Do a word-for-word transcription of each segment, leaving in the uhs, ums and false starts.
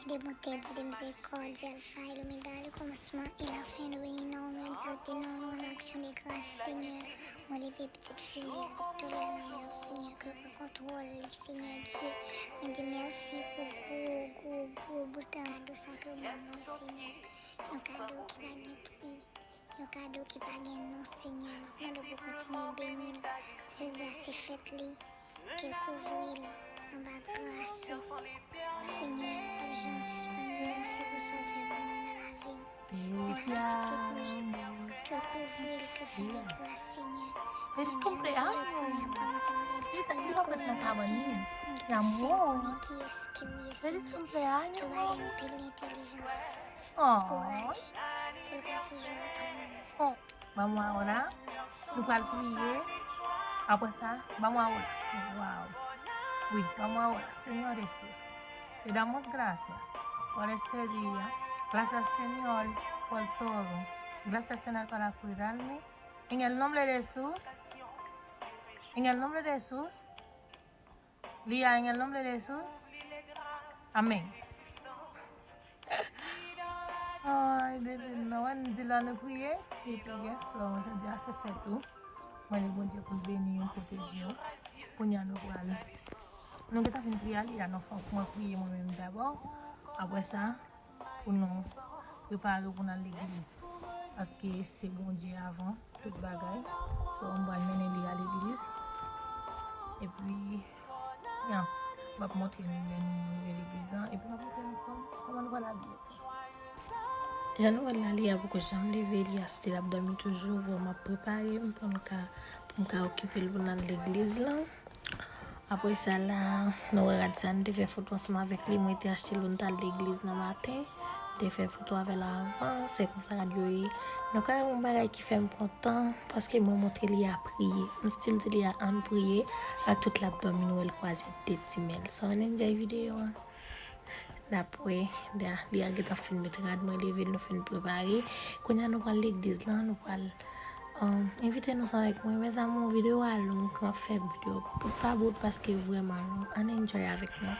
De bonté, di de mizérikòd, di Alfa e Lomega, le kòmansman e lafen. Nou beni non w, nou egzalte non w, nou rann w aksyon de gras, Senyè. Mwen leve pitit fi w li a, Victoria, nan men w, Senyè, ke w pran kontwòl li, Senyè Dye. Mwen di mèsi pou gwo, gwo, gwo bout kado sa ke w ban mwen, Senyè. Yon kado ki pa gen pri. Yon kado ki pa gen non, Senyè. M ap mande w pou w kontinye beni l. Sezi a se fèt li. Ke w kouvri l anba gras ou. Senyè, p ap janm sispann di mèsi pou sa w fè pou mwen nan lavi m. Nan lavi pitit mwen, ke w kouvri l, ke w fè li gras, Senyè. Menm jan Jezi premye a kòmanse avè l, m ap mande w pou w fè w konnen kiyès ke w ye, Senyè. Ke w ba li anpil entèlijans. Kouraj pou l ka toujou aprann. Ban mwen yon la. Nou pral priye. Apre sa, ban mwen yon la. Waw. Wi, ban mwen yon la. Señor Jesús, te damos gracias por este día. Gracias, Señor, por todo. Gracias, Señor, para cuidarme. En el nombre de Jesús. En el nombre de Jesús. Li a en el nombre de Jesús. Amén. Ay, bebe, nou wè, nou di lè nou priye, epi yes, jodi a se fèt ou. Mande Bondye pou l beni w, pwoteje w. Kounye a nou pral. Nou gentan fin priye a, li a nou fè yon priye mwen menm dabò. Apre sa, pou nou prepare pou n al legliz. Paske se Bondye avan tout bagay. So, m pral mennen li al legliz. Epi, ya, m ap montre nou lè nou rive legliz la. Epi, m ap montre nou kòm-, kòman nou pral abiye tou. Jan nou wè l la, li a poko janm leve, li a still ap dòmi toujou. Bon, m ap prepare m pou m ka, pou m ka okipe l pou n al legliz la. Apre sa la, nou wè rad sa, nou te fè foto ansanm avèk li. Mwen te achte l pou nou t al legliz nan maten. Mwen te fè foto avè l avan. Se konsa rad yo ye. Nou ka wè yon bagay ki fè m kontan, paske mwen montre li a priye. M still di li a ann priye ak tout l ap dòmi, nou wè l kwaze de ti men l. So, ann enjoy videyo a. N ap wè, li a, li a gentan fin met rad, mwen leve l, nou fin prepare. Kounye a nou pral legliz la, nou pral, um, envite nou ansanm avèk mwen. Mezanmi, videyo a long, m ap fè videyo bout pa bout paske vrèman long. Ann enjoy avèk mwen.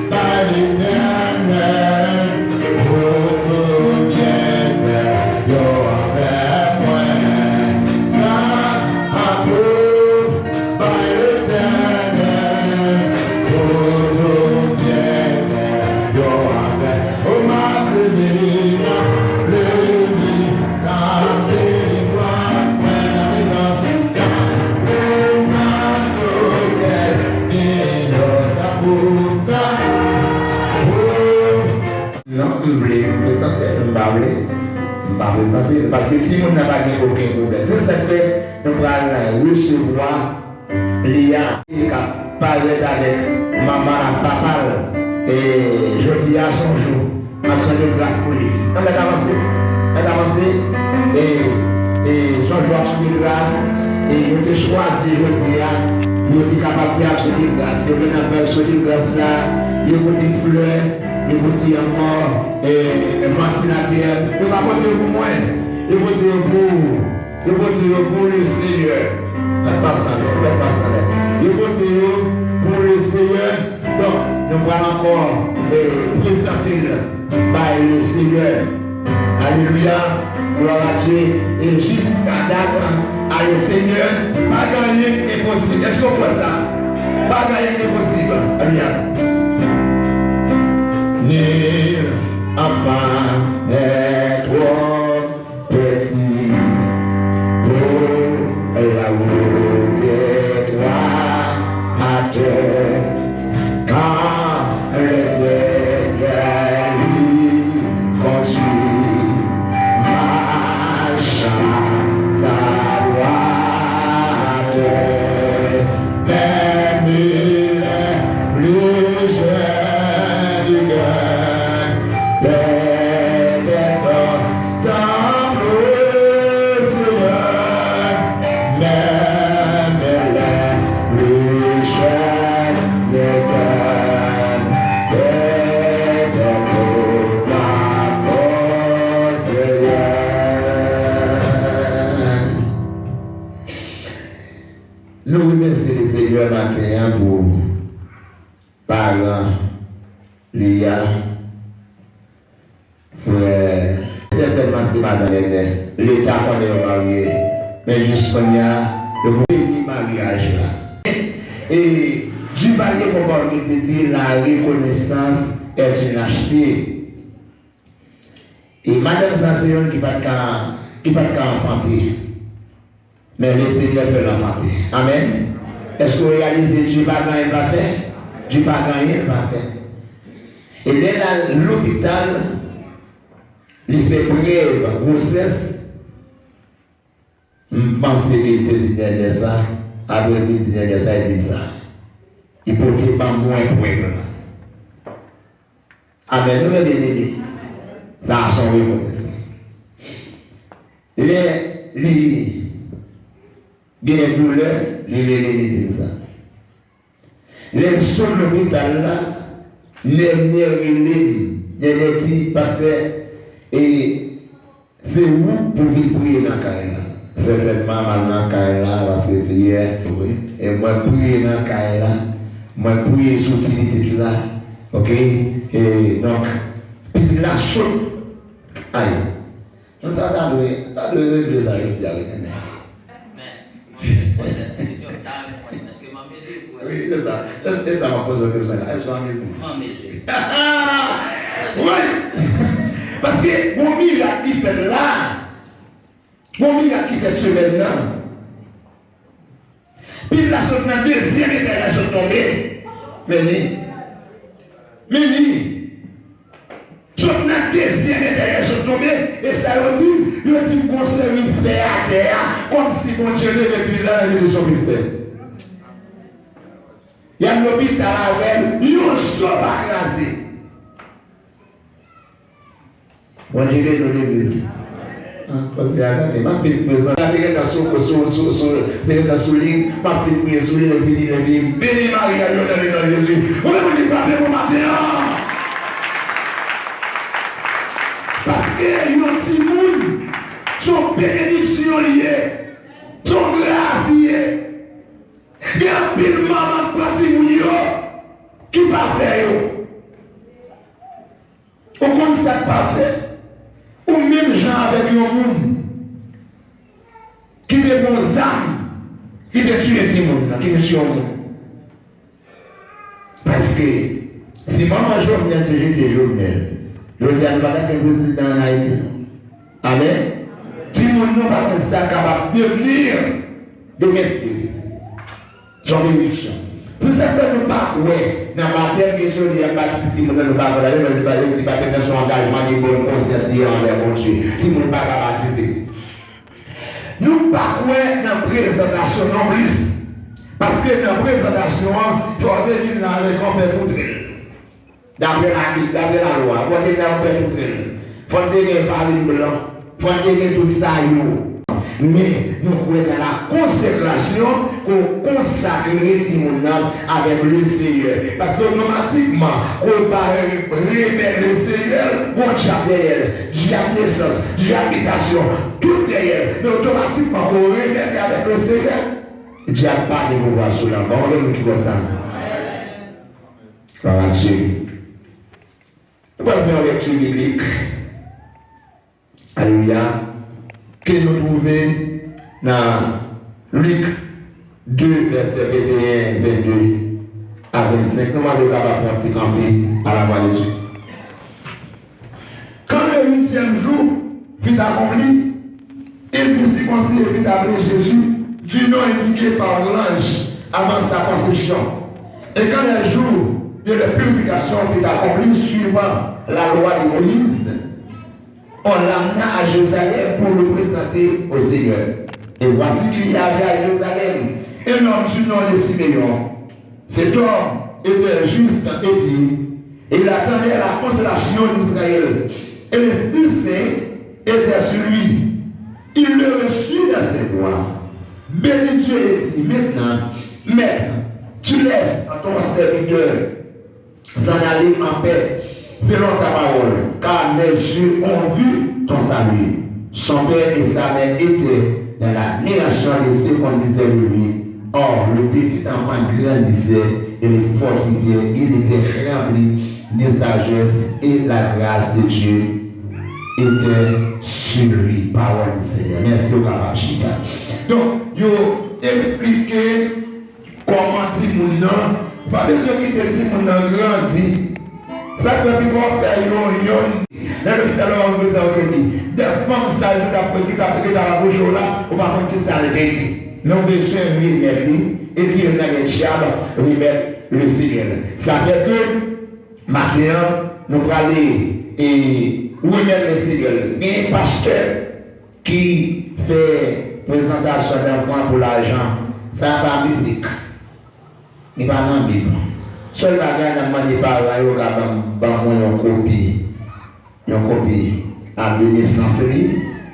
Bay Letènèl pou tout byenfè yo fè mwen. Sa apwouv bay Letènèl pou tout byenfè yo fè. O m ap leve, m ap leve, m ap leve, m ap leve. Non, m vle, m prezante l, m pa vle, m pa prezante l, paske timoun nan pa gen okenn pwoblèm. Se sa k fè nou pral resevwa li a, li ka parèt avèk manman l ak papa l. E jodi a se yon jou. M ap chante gras pou li. Ann mèt avanse. Mèt avanse. E, e Jojo ap chante gras. E yo te chwazi jodi a pou yo te kapab fè aksyon de gras. Yo vin nan fè aksyon de gras la. Yo pote flè. Yo pote ankò, e, vantilatè. Yo pa pote yo pou mwen. Yo pote yo pou Yo pote yo pou Lesenyè. Mèt pa sa, non, mèt pa sa, mèt. Yo pote yo pou Lesenyè. Donk, nou pral ankò, e, prezante l bay Lesenyè. Alelouya. Glwa a Dye. E jiska dat a Lesenyè, pa gen anyen ki enposib. Èske w kwè sa? Pa gen anyen ki enposib. Alelouya. Nul enfant n'est trop petit pour la route droite, quand le Seigneur lui conduit, marchant sa droite. Même les plus jeunes du cœur, peut-être dans le Seigneur, même les plus jeunes du cœur, peut-être dans le Seigneur. Nou remèsye Lesenyè maten an pou paran li a, frè. Sètènman, se madanm Nènè. Leta konnen yo marye, men jis kounye a, yo beni maryaj la. E Duvalier Bombard te di, la reconnaissance est une lâcheté. E madanm sa se youn ki pa t ka, ki pa t ka anfante. Men Lesenyè fè l anfante. Amèn. Èske w reyalize Dye pa gen anyen l pa fè? Dye pa gen anyen l pa fè. E lè l al lopital, li fè prèv gwosès, m panse ke li te di Nènè sa, apre li di Nènè sa, li di m sa. Li pote ban mwen prèv la. Amèn. Nou lè byeneme. Sa a se yon rekonesans. Lè li genyen doulè, li rele li di sa. Lè l sot lopital la, Nènè rele m. Nènè di, pastè, e Se ou pou vin priye nan kay la. Sètènman, m al nan kay la, paske yè, wi. E mwen priye nan kay la. Mwen priye sou ti pitit la. Oke? E, donk, pitit la sot. Ay. Nan sa ta dwe, ta dwe regle sa yo di a, wi, tande. Wi, se sa. Se, se sa m ap poze w kesyon la. Èske w an mezi? Wi! Paske gon mirak ki fèt la. Gon mirak ki fèt semèn nan. Pil la sot nan dezyèm etaj la sot tonbe. Men li. Men li. Sot nan dezyèm etaj la sot tonbe, e sa yo di m? Yo di m gon seri fè atè a, kòmsi Bondye leve di l la nan mete sou pil tè. Y al lopital avè l, yon zo pa kraze. Bondye beni w legliz. Ah, kòmsi a gade, m ap vin prezan. Gade, te gentan sou, sou, sou, sou, te gentan sou li, m ap vin priye sou li, lè fini, lè fini, m beni maryaj yo nan non Jezi. Ou menm ou di pa bon maten an. Paske yon timoun, se yon benediksyon li ye, se yon gras li ye. Gen anpil manman k pran timoun yo, ki pa fè yo. Ou konn sa k pase? Ou menm jan avèk yon moun ki te pran zam, ki te tiye timoun nan, ki te tiye yon moun. Paske si manman Jovenel te jete Jovenel, jodi a nou pa t ap gen prezidan ann Ayiti, non. Amèn. Timoun nou pa konn sa kapab devni demen espere. Se yon benediksyon. Se sa k fè nou pa kwè nan batèm ke jodi a batize timoun nan, nou pa kwè ladan, men yo di batèm nan se yon angajman de bòn konsyans li ye anvè Bondye. Timoun pa ka batize. Nou pa kwè nan prezantasyon nonplis. Paske nan prezantasyon an, fò w te vin la avèk yon pè poutrèl. Daprè Labib, daprè lalwa, fò w te gen yon pè poutrèl. Fò n te gen farin blan. Fò n te gen tout sa yo. Men, nou kwè nan la konsekrasyon, ke w konsakre timoun nan avèk Leseyè. Paske otomatikman, ke w pa re-, remèt Leseyè, gon dyab dèyè l. Dyab nesans, dyab bitasyon, tout dèyè l. Men otomatikman, ke w remèt li avèk Leseyè, dyab pa gen pouvwa sou l ankò. Konbyen moun ki kwè sa? Glwa a Dye. Nou pral fè yon lekti biblik. Alelouya. Ke nou twouve nan Lik de, vèsè venteyen, vennde a vennsenk. Nou mande w kapab fè yon ti kanpe à la voix de Dieu. Sixième jour fut accompli, il fut circoncis et fut appelé Jésus, du nom indiqué par l'ange avant sa conception. Et quand les jours de la purification furent accomplis suivant la loi de Moïse, on l'amena à Jérusalem pour le présenter au Seigneur. Et voici qu'il y avait à Jérusalem un homme du nom de Siméon. Cet homme était juste et pieux, et il attendait la consolation d'Israël, et l'Esprit Saint était sur lui. Il le reçut dans ses bras, bénit Dieu et dit, maintenant, Maître, tu laisses à ton serviteur s'en aller en paix, selon ta parole, car mes yeux ont vu ton salut. Son père et sa mère étaient dans l'admiration de ce qu'on disait de lui. Or, le petit enfant grandissait et le fortifiait, il était rempli de sagesse et la grâce de Dieu était sur lui. Parole du Seigneur. Mèsi, ou kapab chita. Donk, yo eksplike kòman timoun nan, ou pa bezwen kite timoun nan grandi. Sa k fè piga w fè yon yonn nan lopital, ou pa konn kisa yo te di. De fanm saj yo t ap, ki t ap, ki t ap akouche w la, ou pa konn kisa yo te di. Men w bezwen remèt li, e di yo nan men dyab, remèt le Seigneur. Sa fè ke maten an, nou prale e remèt le Seigneur. Gen pastè ki fè prezantasyon danfan pou lajan. Sa pa biblik. Li pa nan Bib. Sèl bagay, n ap mande paran yo ka ban, ban mwen yon kopi, yon kopi ak de nesans li.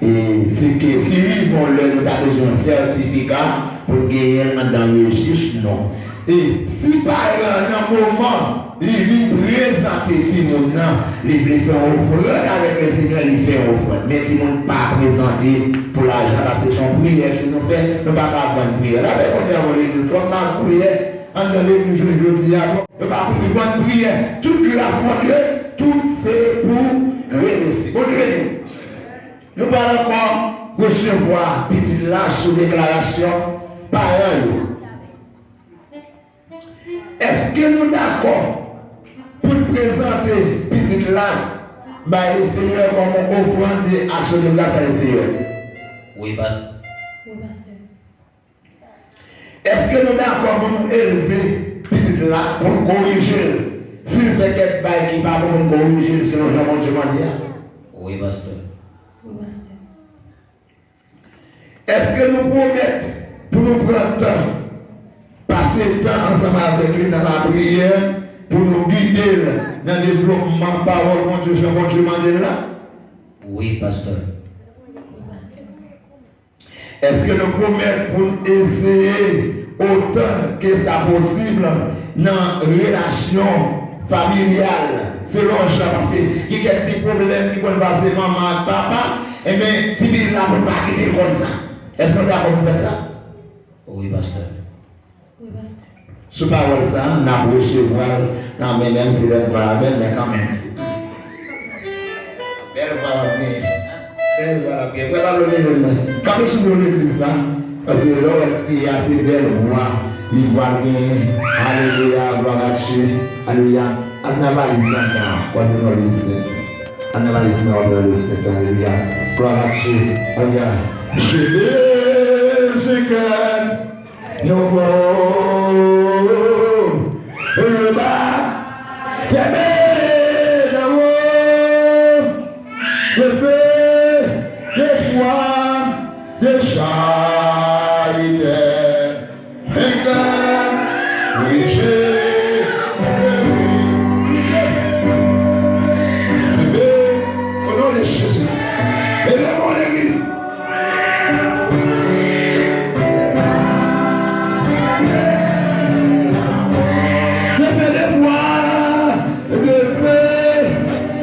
E se ke si rive yon lè nou ta bezwen yon sètifika pou n genyen l anndan rejis nou. E si paran an nan moman li vin prezante timoun nan, li vle fè yon ofrann avèk Lesenyè, li fè yon ofrann. Men timoun pa prezante pou lajan, paske se yon priyè ke nou fè, nou pa ka vann priyè. L ap fè konnen nan legliz twòp mal priyè anndan legliz jodi a. Yo pa pou vann priyè. Tout gras Bondye, tout se pou remèsye. Bondye beni nou. Nou pral ankò resevwa pitit la sou deklarasyon paran yo. Èske nou dakò pou n prezante pitit la bay Lesenyè kòm yon ofrann de aksyon de gras a Lesenyè? Wi, pastè. Wi, pastè. Èske nou dakò pou nou elve pitit la, pou n korije l, si l fè kèk bagay ki pa bon, pou n korije l selon jan Bondye mande a? Wi, pastè. Wi, pastè. Èske nou pwomèt pou nou pran tan, pase tan ansanm avèk li nan lapriyè, pou nou gide l nan devlopman pawòl Bondye, jan Bondye mande l la? Wi, pastè. Èske nou pwomèt pou n eseye otan ke sa posib nan relasyon familyal, selon jan, paske gen kèk ti pwoblèm ki konn pase manman ak papa, enben, ti pitit la pou n pa kite l konn sa. Èske nou dakò pou n fè sa? Wi, pastè. Sou pawòl sa a, n ap resevwa l nan men, menm si lè vwa a bèl, men kanmenm. Bèl vwa l ap genyen. Bèl vwa l ap genyen. Frè Pablo, men jwenn mwen. Kanpe sou do legliz la. Paske lè w wè l kriye a, se bèl vwa li pral genyen. Alelouya, gloire à Dieu. Alelouya. Al nan valiz la, nan kòd nou nan le sent. Al nan valiz nou nan le sent. Alelouya. Gloire à Dieu. Alelouya. Je veux un cœur nouveau, le baptême d'en haut, de feu, de foi, de charité, un cœur, oui, je veux, oui, je veux, au nom de Jésus. Élevons l'église. De paix, de foi, de paix,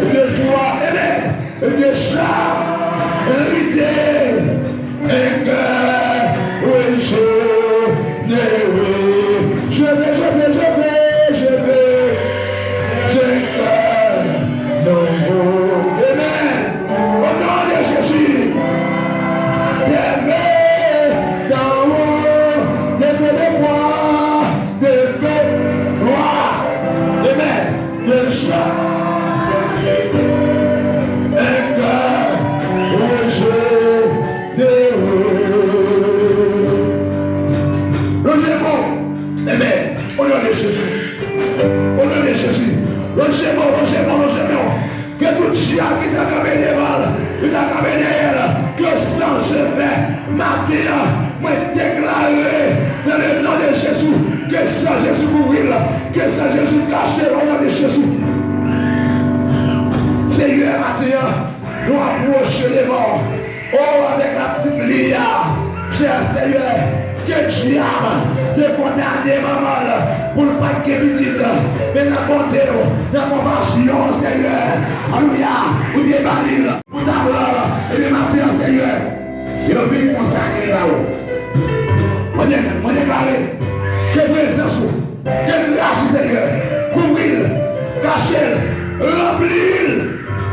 de foi, amen, de charité, un cœur, oui, je, oui, je veux, je veux, je veux, je veux, je veux un cœur nouveau. Amen. Au nom de Jésus, des mains d'en haut, levez les bras, de gloire. Amen. De joie. Un cœur Lonje men w, lonje men w. Ke tout dyab ki ta kanpe devan l, ki ta kanpe dèyè l, ke san jete. Maten an, mwen deklare, dans le nom de Jésus, ke san Jezi kouvri l, ke san Jezi kache l, au nom de Jésus. Senyè, maten an, nou apwoche devan w. O, avèk la pitit li a, chè Senyè, ke dyab te kondane manman l pou l pa t gen pitit, men nan bonte w, nan konpasyon w, Senyè, alelouya, ou te bani l pou ta pran l, ebyen, maten an, Senyè, yo vin konsakre l ba ou. Mwen de-, mwen deklare ke prezans ou, ke gras ou, Senyè, kouvri l, kache l, ranpli l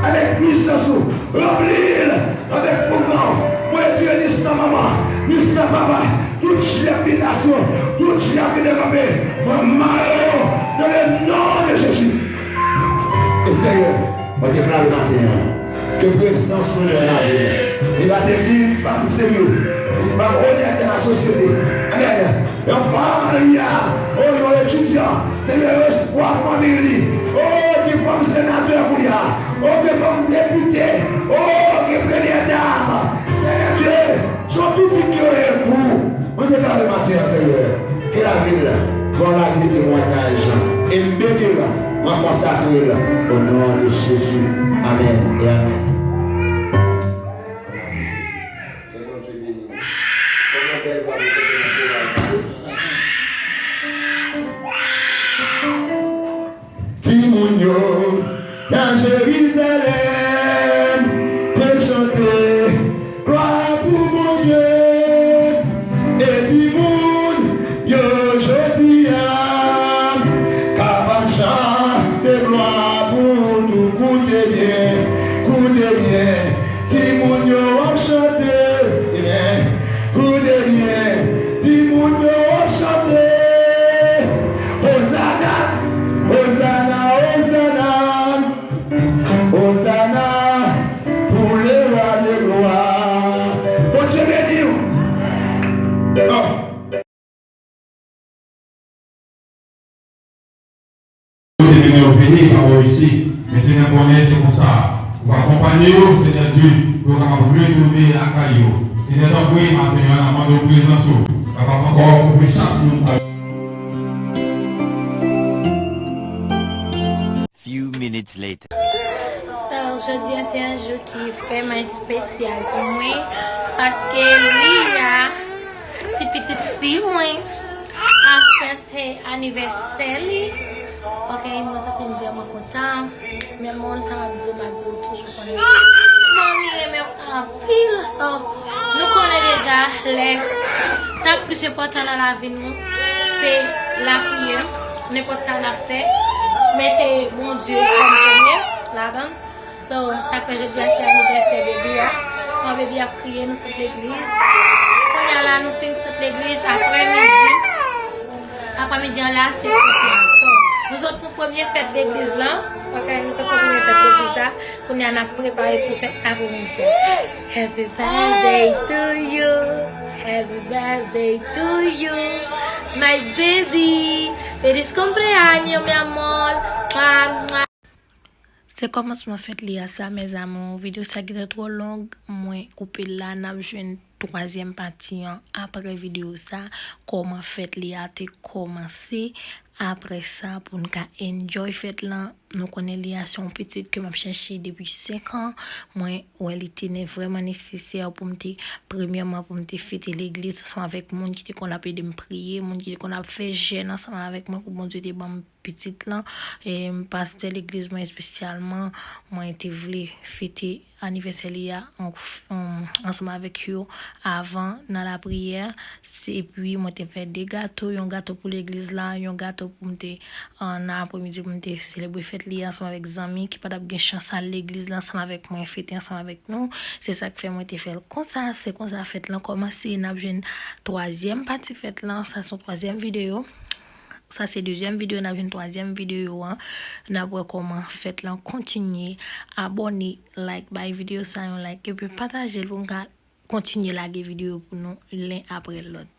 avèk pwisans ou, ranpli l avèk pouvwa w. Mwen retire ni san manman, ni san papa, tout dyab ki te asou, tout dyab ki te kanpe, mwen mare yo dans le nom de Jésus. E Senyè, mwen deklare maten an, ke prezans ou nan lavi m. Li pa te vin pa m serye, li pa m onèt nan lasosyete. Amèn. Yon fanm, alelouya. O, yon etidyan, Senyè, espwa fanmi li. O, gen fanm senatè kounye a. O, gen fanm depite. O, gen premyè dam. Senyè Dye, se yon pitit ki rele pou ou. Mwen deklare maten an, Senyè, ke lavi l va lage temwayaj. E m beni l, mwen konsakre l. Au nom de Jésus. Amèn e amèn. Ke Bondye beni w. Kòman bèl vwa nou chante nan koral sa? Timoun yo nan Jerizalèm te chante glwa pou Bondye. E timoun yo jodi a kapab chante glwa pou nou. Koute byen, koute byen. Timoun yo ap chante, amen. Koute byen, timoun yo ap chante. Ozana, ozana, ozana. Ozana pou le wa de glwa. Bondye beni w. Bon. Kote menm yo vini pa bò isit. Men Senyè konnen se konsa. Ou va akonpanye yo, Senyè Dye, pou yo kapab retounen lakay yo. Senyè, tanpri, maten an, n ap mande w prezans ou kapab ankò kouvri chak moun sa yo. Few minutes later. So, jodi a se yon jou ki vrèman espesyal pou mwen, paske li a ti pitit fi mwen ap fèt te anivèsè li. Ok, mwen santi m vrèman kontan. Men moun sa m ap di w, m ap di w toujou konnen manmi renmen w anpil. So, nou konnen deja lè sa k plis enpòtan nan lavi nou se lapriyè. Nenpòt sa n ap fè, mete Bondye kòm premye ladan l. So, sa k fè jodi a se anivèsè baby a. Kòman baby ap kriye, nou sot legliz. Kounye a la, nou fin sot legliz, aprè midi. Aprè midi an la, se fèt la. So, nou sot pou premye fèt legliz lan. Ok, nou sot pou premye fèt legliz la. Kounye a, n ap prepare pou fèt aprè midi a. Happy birthday to you. Happy birthday to you. My baby. Feliz cumpleaños, mi amor. Mwa, mwa. Se kòmansman fèt li a sa, mes amours. Videyo sa gentan twò long, mwen koupe l la, n ap jwenn twazyèm pati an apre videyo sa, kòman fèt li a te kòmanse. Apre sa, pou n ka enjoy fèt lan, nou konnen li a se yon pitit ke m ap chèche depi senk an. Mwen wè li te ne-, vrèman nesesè pou m te, premyèman, pou m te fete legliz ansanm avèk moun ki te konn ap ede m priye, moun ki te konn ap fè jèn ansanm avèk mwen pou Bondye te ban m pitit lan, e pastè legliz mwen espesyalman, mwen te vle fete anivèsè li a an-, an-, ansanm avèk yo avan nan lapriyè. Se, epi mwen te fè de gato, yon gato pou legliz la, yon gato pou m te, an, nan apremidi pou m te selebre fèt li ansanm avèk zanmi ki pa t ap gen chans al legliz la ansanm avèk mwen, fete ansanm avèk nou. Se sa k fè mwen te fè l konsa, se konsa fèt lan kòmanse, n ap jwenn twazyèm pati fèt lan, sa se yon twazyèm videyo. Sa se dezyèm videyo, n ap jwenn twazyèm videyo an. N ap wè kòman fèt lan kontinye. Abòne, like, bay videyo sa yon like, epi pataje l pou m ka kontinye lage videyo pou nou len apre lòt.